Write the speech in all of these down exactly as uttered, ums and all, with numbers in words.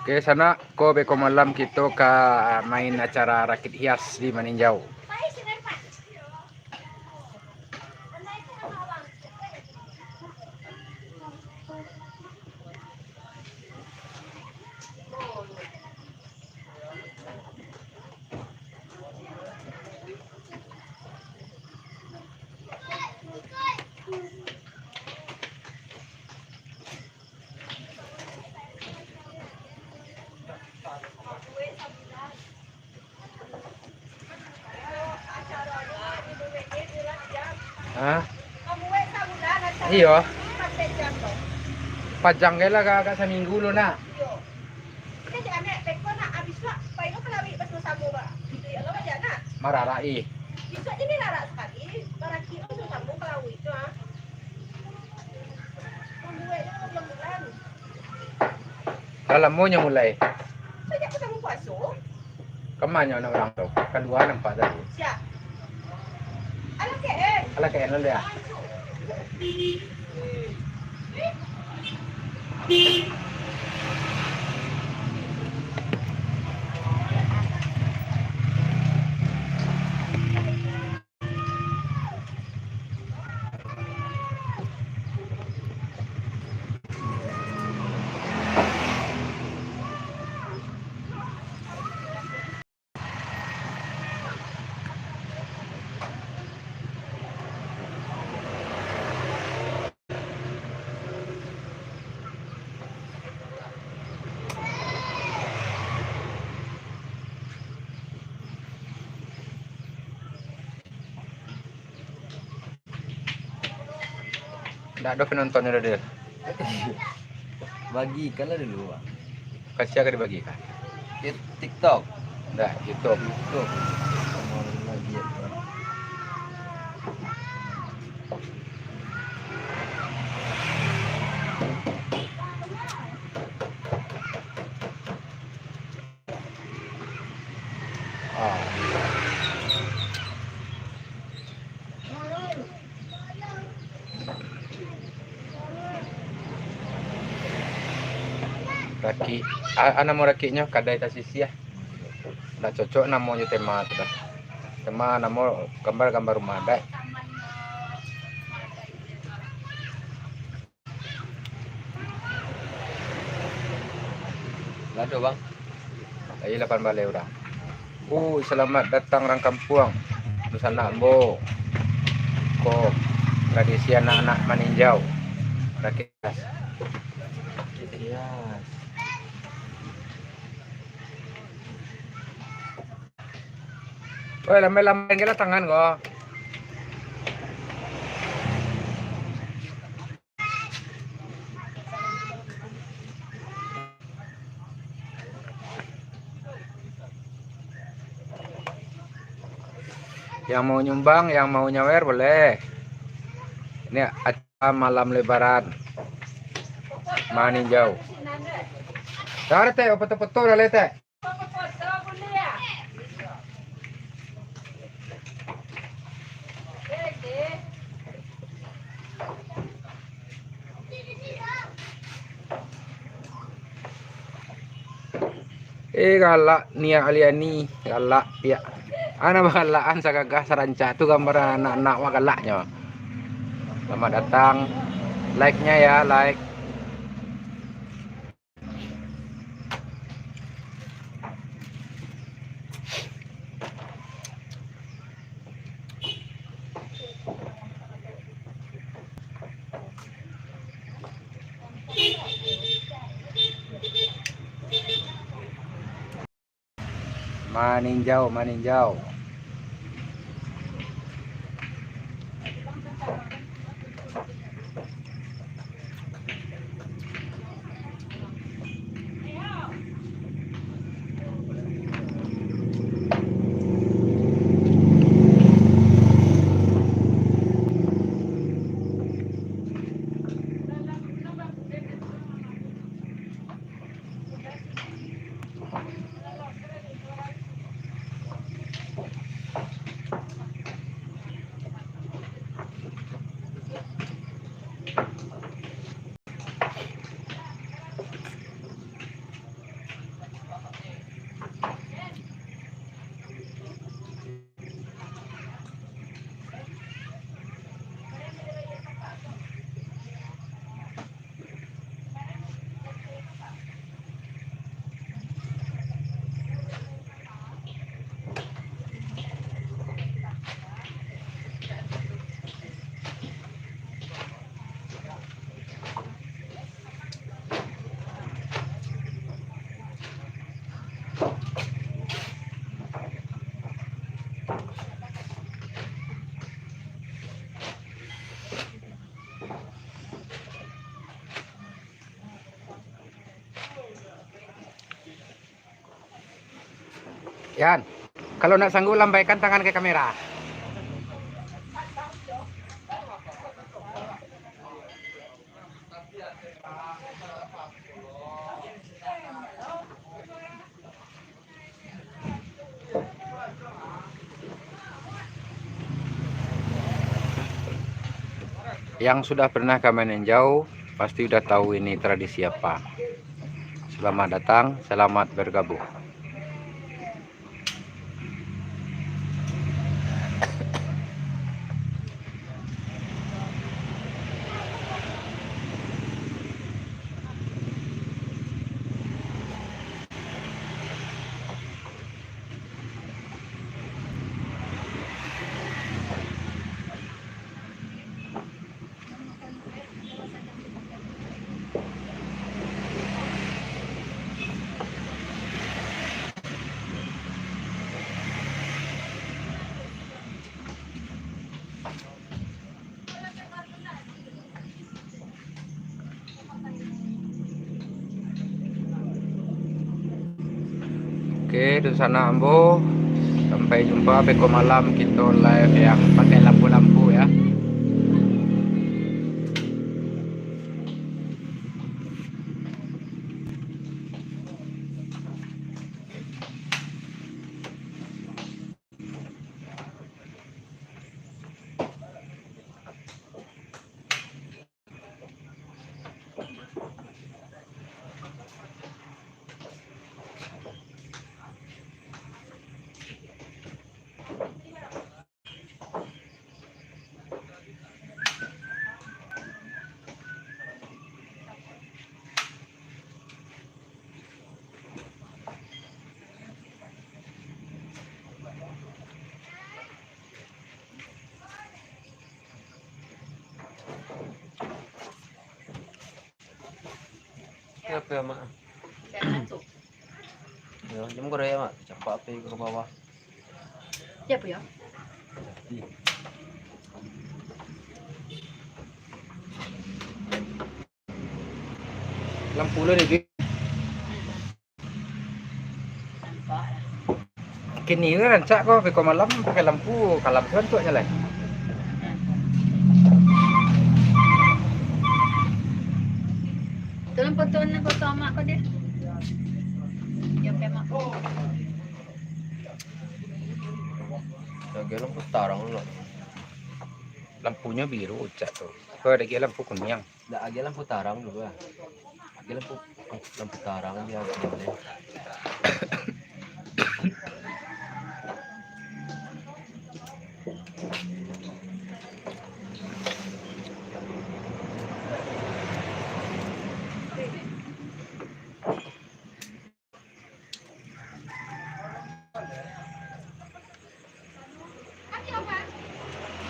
Oke, sanak, ko beko malam kito ka main acara rakit hias di Maninjau. Hah? Iyo. Pajang gai lah, agak saminggu lo nak. Mararak ih. Lah lamo nyo mulai. Kamanyo anak urang tu? Kalua nampak tadi. Alah K N lalu ya. Ndak ado penonton udah dia. Bagikanlah dulu, Bang. Kasih akan dibagikan. Di TikTok. Ndak, YouTube. YouTube. Mau lagi ya, Bang. Ah. Rakik, a, a, namo rakiknyo kadai tasisiah. Ndak cocok namo jo tema tu dah. Tema namo gambar-gambar rumah adat. Lah tu, Bang. Lai lapan baleh urang. Ui, selamat datang urang kampuang. Dunsanak ambo. Ko tradisi anak-anak Maninjau. Rakit hias. Rakit hias. Oi, lambai-lambai lah tangan ko. Yang mau nyumbang, yang mau nyawer, boleh. Ini acara malam Lebaran. Maninjau. Dah, Teh, foto-foto dah, Teh. Eh, galak niat Aliani, galak piak. Anak bagalakan sagagah sarancak tu gambar anak-anak wak galaknyo. Selamat datang. Like-nya ya, like. Maninjau, maninjau. Yan, kalau nak sanggup, lambaikan tangan ke kamera. Yang sudah pernah ka maninjau, pasti udah tahu ini tradisi apa. Selamat datang, selamat bergabung. Oke, dunsanak ambo, sampai jumpa beko malam kito live yang pakai lampu-lampu, ya. Siapa ya, Mak? Siapa tu? Ya, jam kore ya, Mak. Capak api ke bawah. Siapa ya? Tapi lampu lo ni, Dik. Kini ni rancak ko, beko malam pakai lampu, kalam tu rancak jalai. Tu lampu tu, lampu tu amak ko dia. Dia pakai mak. Lagi lampu tarang lo. Lampunyo biru cak tu. Ko ado lagi lampu kuniang. Ndak, agiah lampu tarang dulu lah. Agiah lampu, lampu tarang dia boleh.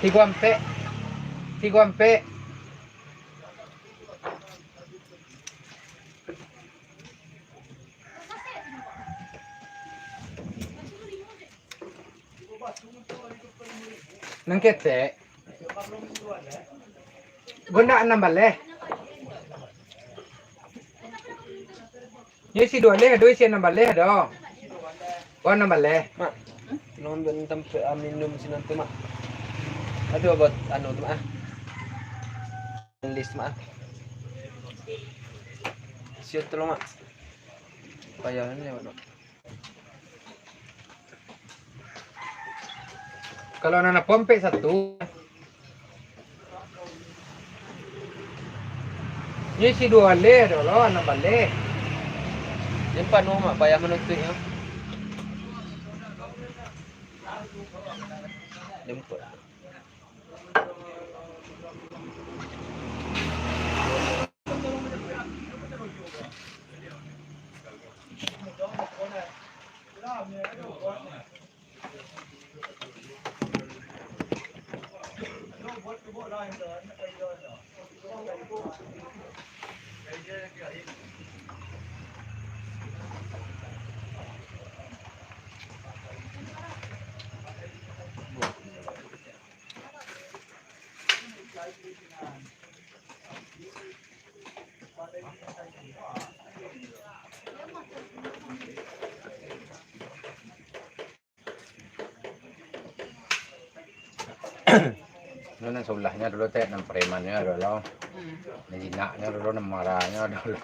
Tigo ampek. Tigo ampek. Nan ketek. Gondak anam baleh. Yo isi duo baleh, ado isi anam baleh, ado. Oh, anam baleh. Mak, tolong ambiak tampek, ah, minum sinan tu, Mak. Ado obat anu tu, Mak, ah. Lis, Mak, ah. Siap tolong, Mak. Payah ni lewat, Mak. Kalau nan apo ampek satu. Yo isi duo baleh doh lo, anam baleh. Jan panuah, Mak, payah manutuiknyo. Jemput. Nan sabalahnyo dulu teh, nan premannyo dulu. Hmm. Nan jinaknyo dulu, nan marahnyo dulu.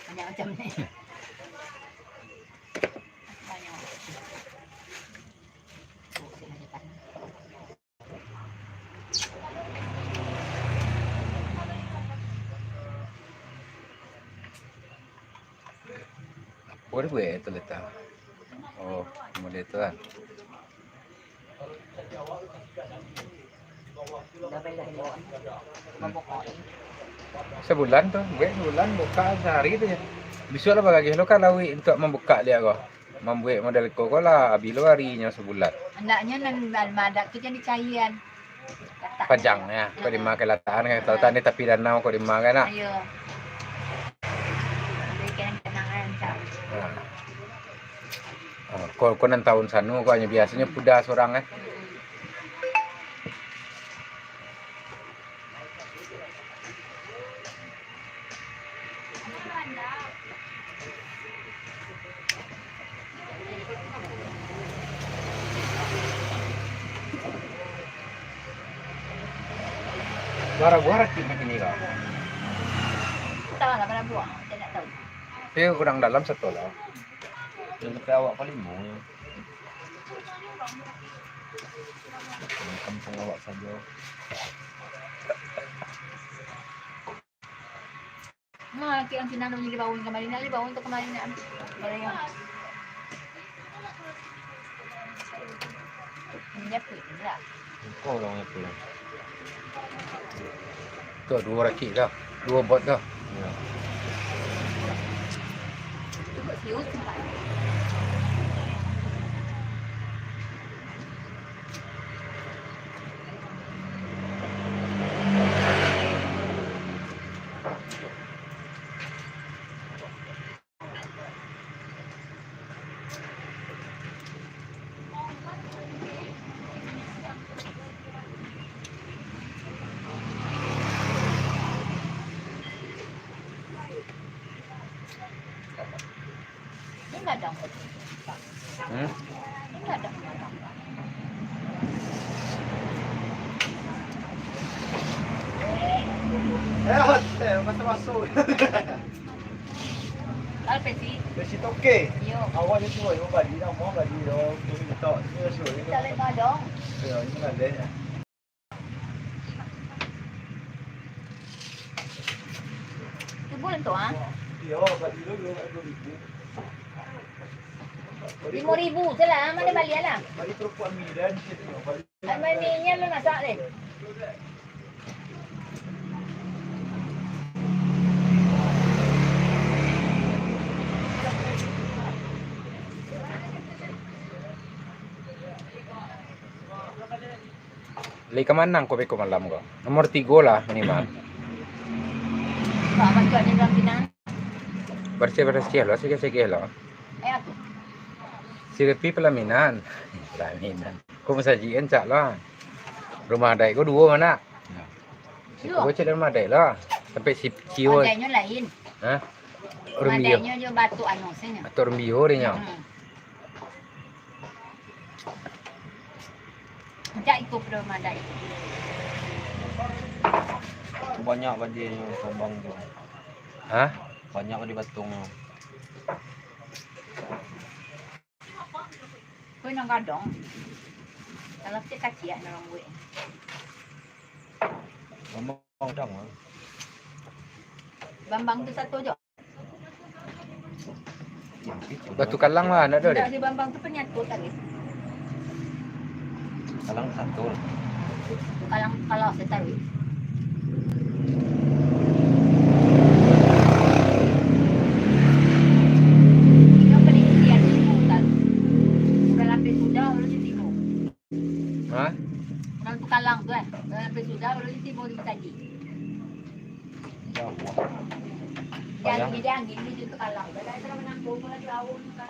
Banyak macam ni. Banyak. Apo dibuek tu letak? Oh, model tu kan. Sabulan tu, buek sabulan, buka sahari tu je. Bisuak lah bagagih lo ka lauik untuak mambukak liak ko. Mambuek model ko, ko lah abih lo harinyo sabulan. Andaknyo nan madak tu jan dicaian. Pajang, ya. Kok di ma kalatakan, kan, tahu tadi tapi danau kok di ma, kan, nak? Iyo. Beri kenang-kenangan, Cak. Nah. Ah, ko, ko nan tahun sanu, ko hanyo biasonyo puda surang, kan? Bara buah rakik macam ni, kau? Entahlah bara buah, saya tak tahu. Tapi kurang dalam satu lah. Yang sampai awak paling mau. Di kampung awak saja. Nah, laki urang Cina tu jadi bawang kamari, nak bawang tu kamari nak. Boleh ya. Ini apa ni lah? Kau lah yang pulang. Tu duo rakik dah. Duo bot dah. Ya. Cukup siut sempat. Hmm? Eh, eh, masuk-masuk. Al Pesi. Pesi toke. Iyo. Awak ni tu, yo, bali dah, mau bali dah. Tu minta, tu suruh. Minta lima dong. Yo, ini lah deh. Cubo lah tu, ah. Iyo, bali dulu, dua ribu. Limo ribu je lah, ma bali lah. Bali perempuan Milan, situ, bali. Ai, main minyak lu masak deh. Lai ka manang ko beko malam ko. Nomor tigo lah minimal. Pak, bantuak di dalam pinang. Barasiah-barasiah lo, sagih-sagih lo. Eh, aku. Siripi pelaminan. Pelaminan. Ko masajik rancak lah. Rumah adaik ko duo ma nak? Yo. Siko ko cek rumah adaik lah. Sampai si, sio. Adaiknyo lain. Hah? Rumbio. Adaiknyo jo Batok anu, sini. Batok Rumbio deh nyo. Hmm. Rancak iko pado rumah adaik. Banyak badianyo Sabang tu. Hah? Banyak badi batongnyo. Kau nan gadang. Kalau cek kaciak nan rambuik. Bambang gadang lah. Bambang tu satu jo. Batu kalang lah, nak tu deh. Indak, di Bambang tu penyatu tadi. Kalang satu. Kalang, kalau saya taruh. Tiga penelitian itu, kan. Sudah lapis sudah, baru di timur. Hah? Kalau tu kalang tu, eh. Sudah lapis sudah, baru di timur di Betaji. Jauah. Payah. Angin, angin ni juga kalang. Kalau sudah menampung, kalau jauh, kan.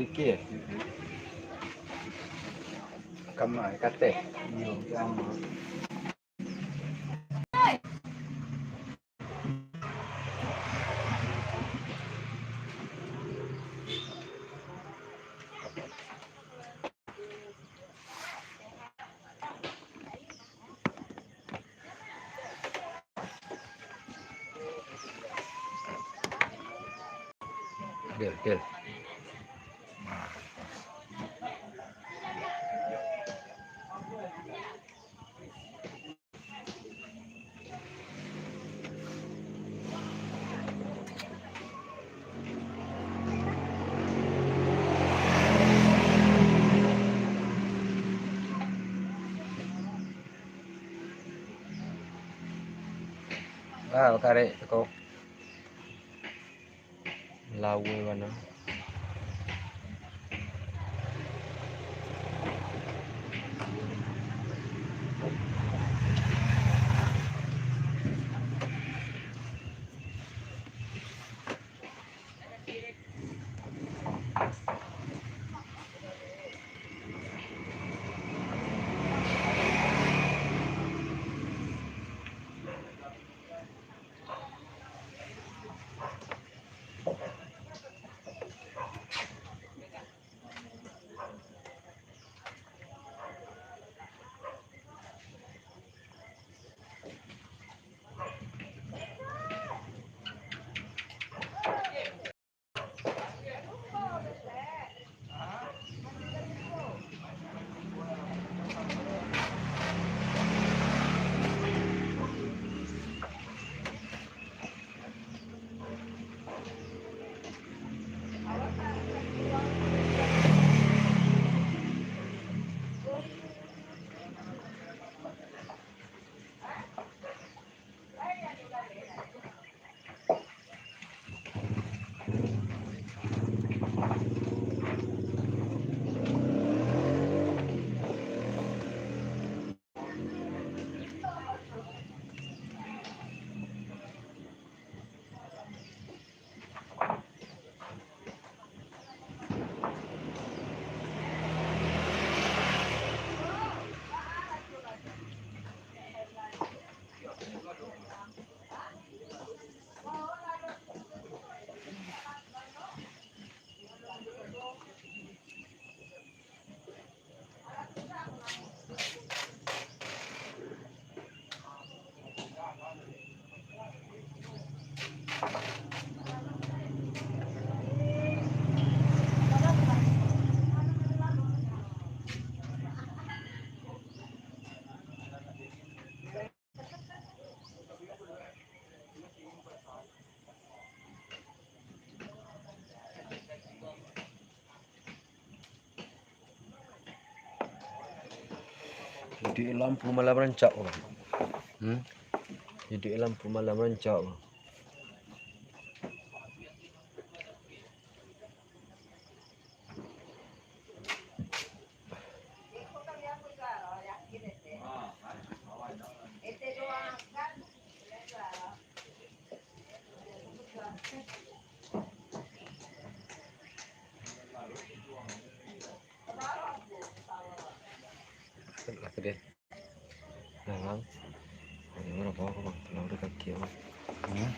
Oke. Kama, kateh. Iyo, kama. Bil, bil. Ah, bakarek tu kau. Lawa bana. Jadi lampu malam rancak, Bang. Hmm? Jadi lampu malam rancak, Bang. Lah, tadi. Nah, Bang. Ini berapa, Bang? Tenang di kaki, Bang. Hmm?